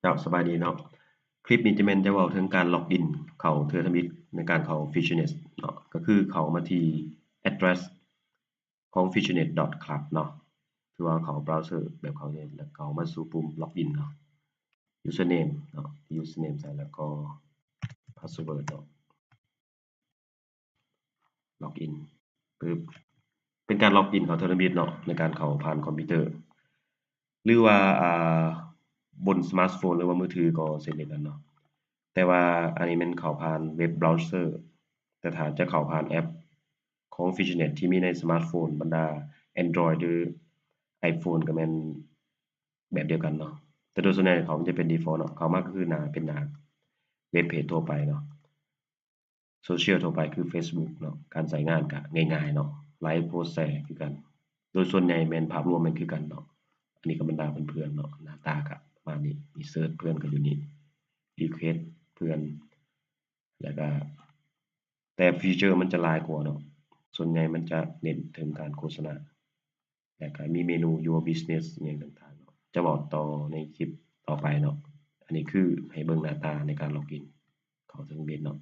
ເຈົ້າ ສະບາຍດີເນາະ. ຄລິບນີ້ຈະແມ່ນຈະເວົ້າເຖິງການລັອກອິນເຂົ້າເທື່ອທຳອິດໃນການເຂົ້າ Fishnet ເນາະ, ກໍຄືເຂົ້າມາທີ່ address ຂອງ fishnet dot club ເນາະ, ຄືວ່າເຂົ້າເບຣາເຊີແບບເຂົານີ້ ແລ້ວເຂົ້າມາສູ່ປຸ່ມລັອກອິນເນາະ, username ເນາະ, username ໃສ່ ແລ້ວກໍ password ເນາະ. ລັອກອິນປຶບ ເປັນການລັອກອິນເຂົ້າເທື່ອທຳອິດເນາະ ໃນການເຂົ້າຜ່ານຄອມພິວເຕີ ຫຼືວ່າ ອ່າ ບົນສະມາດໂຟນ ຫຼືວ່າມືຖືກໍເຊັ່ນດຽວກັນເນາະ. ແຕ່ວ່າອັນນີ້ແມ່ນເຂົ້າຜ່ານເວັບເບຣາເຊີ, ແຕ່ຖ້າຈະເຂົ້າຜ່ານແອັບຂອງ Fishnet ທີ່ມີໃນສະມາດໂຟນບັນດາ Android ຫຼື iPhone ກໍແມ່ນແບບດຽວກັນເນາະ. ແຕ່ໂດຍສ່ວນໃຫຍ່ເຂົາມັນຈະເປັນ default ເນາະ, ເຂົ້າມາກໍຄືໜ້າ ເປັນໜ້າເວັບເພຈທົ່ວໄປເນາະ. ໂຊຊຽວທົ່ວໄປຄື Facebook ເນາະ, ການໃຊ້ງານກະງ່າຍໆເນາະ, ໄລຟ໌ ໂພສແຊຄືກັນ. ໂດຍສ່ວນໃຫຍ່ແມ່ນພາບລວມແມ່ນຄືກັນເນາະ. ອັນນີ້ກໍບັນດາເພື່ອນໆເນາະ, ໜ້າຕາກະປະມານນີ້, ມີເສີດເພື່ອນກໍຢູ່ນີ້, ຣີເຄວສເພື່ອນ ແລ້ວກະ ແຕ່ຟີເຈີມັນຈະຫຼາຍກວ່າເນາະ, ສ່ວນໃຫຍ່ມັນຈະເນັ້ນເຖິງການໂຄສະນາ. ແລ້ວກະມີເມນູ Your Business ອີ່ຫຍັງຕ່າງໆເນາະ, ຈະເວົ້າຕໍ່ໃນຄລິບຕໍ່ໄປເນາະ. ອັນນີ້ຄືໃຫ້ເບິ່ງໜ້າຕາໃນການລັອກອິນເຂົ້າເຖິງເວັບເນາະ.